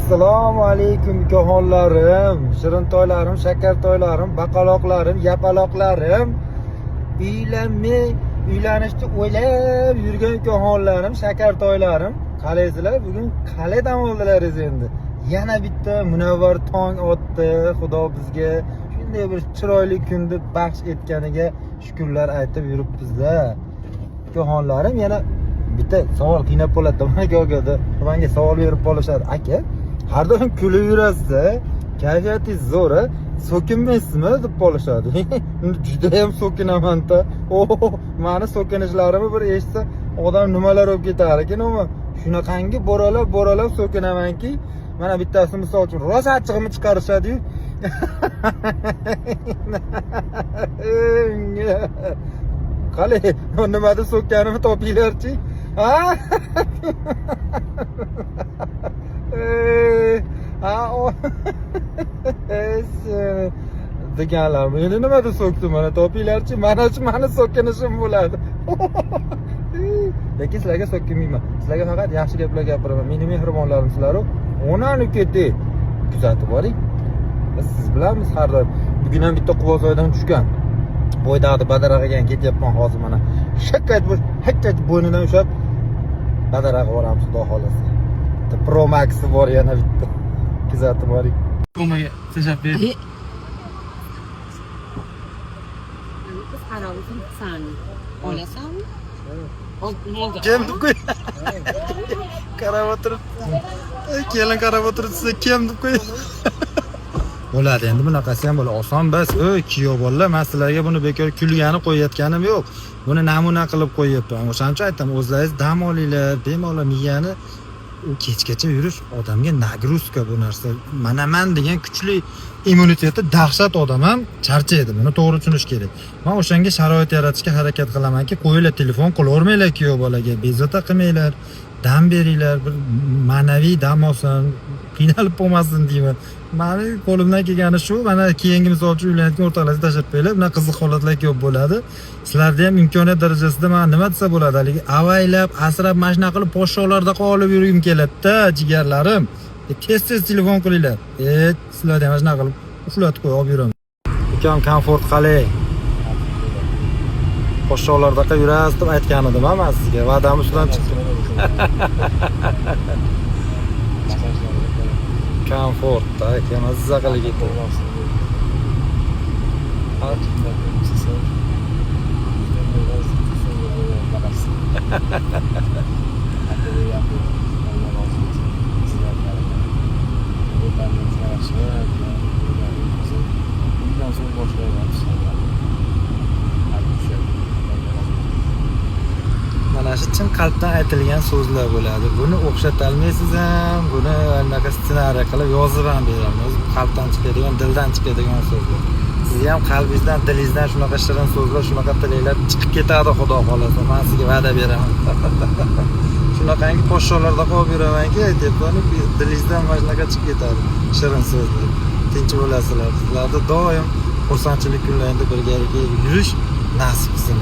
Assalomu alaykum ukaxonlarim, shirintoylarim, shakartoylarim, baqaloqlarim, yapaloqlarim. Uylanmay, uylanishni o'ylab yurgan ukaxonlarim, shakartoylarim. Qalaysizlar? Bugun qalay dam oldilaringiz endi? Yana bitta munavvar tong otdi. Xudo bizga shunday bir chiroyli kunni baxsh etganiga shukrlar aytib yuribmiz-da. Ukaxonlarim, yana bitta savol qiynab qoladi manga. Manga savol berib qolishadi. Aka, har doim kulib yurasiz, kayfiyatingiz zo'r, a? So'kinmaysizmi deb qolishadi. Judayam so'kinaman-da. Oh, mani so'kinishlarimni bir eshitsa odam nimalar bo'lib ketar ekan umuman. Shunaqangi bo'ralab bo'ralab so'kinamanki, mana bittasi misol uchun rosa achchig'imni chiqarishadi-yu. Qalay, nimada so'kkanimni topinglarchi? Ha? Ha, seni deganlar. Endi nimada so'kdim, mana topinglarchi, mana shu mani so'kinishim bo'ladi. Lekin sizlarga so'kinmayman. Sizlarga faqat yaxshi gaplar gapiraman. Meni mehribonlarim sizlar-u. Onani ketdi. Kuzatib boring. Biz siz bilanmiz har doim. Bugun ham bitta Quvasoydan tushgan. Bo'ydaqni badarag'iga ketyapman hozir mana. Shakka aytib, hakka aytib bo'ynidan ushlab badarag'i boramiz, xudo xohlasa. Bitta Pro Max'i bor yana bitta. Kuzatib boring. Komaga tashlab ber. Biz qarab o'tiribsan. Olasanmi? Oldi. Kim deb qo'y. Qarab o'tirib. Kelin qarab o'tiribsiz, kim deb qo'y. Bo'ladi endi, bunaqasi ham bo'ladi. Oson bas, ey kuyov bolalar, men sizlarga buni bekor kulgani qo'yayotganim yo'q. Buni namuna qilib qo'yyapman. O'shaning uchun aytaman, o'zlaringiz dam olinglar, bemalol miyani u kechgacha yurish odamga нагрузка bu narsa. Manaman degan kuchli immuniteti dahshat odam ham charchaydi. Buni to'g'ri tushunish kerak. Men o'shanga sharoit yaratishga harakat qilamanki, qo'yinglar, telefon qilavermanglar kuyov bolaga, bezovta qilmanglar, dam beringlar, bir ma'naviy dam olsin, qiynalib qolmasin deyman. Mani qo'limdan kelgani shu. Mana keyingi misol uchun uylanayotgan o'rtoqlarga tashlab qo'yinglar. Bunaqa qiziq holatlar ko'p bo'ladi. Sizlarda ham imkoniyat darajasida mana nima desa bo'ladi, haligi avaylab, asrab, mana shunaqa qilib podshohlarda olib yurgim keladi-da, jigarlarim. Tez-tez telefon qilinglar. Sizlarda ham mana shunaqa qilib uxlatib qo'yib olib yuraman. Ukam, komfort qalay? Podshohlardaqa yurasiz deb aytgan edim man sizga. Va'dam ustidan chiqdim. Komfortda aka, mazza qilib ketadi. Ha? Mana shu chin qalbdan aytilgan so'zlar bo'ladi. Buni o'xshatolmaysiz ham, buni anaqa ssenariy qilib yozib ham berolmaysiz. Bu qalbdan chiqadigan, dildan chiqadigan so'zlar. Sizni ham qalbingizdan, dilingizdan shunaqa shirin so'zlar, shunaqa tilaklar chiqib ketadi, xudo xohlasa. Men sizga va'da beraman. Shunaqangi podsholarda qolib yuramanki, aytyapman, dilingizdan mana shunaqa chiqib ketadi shirin so'zlar. Tinch bo'lasizlar. Sizlarda doim xursandchilik kunlarida birgalikda yurish nasib qilsin.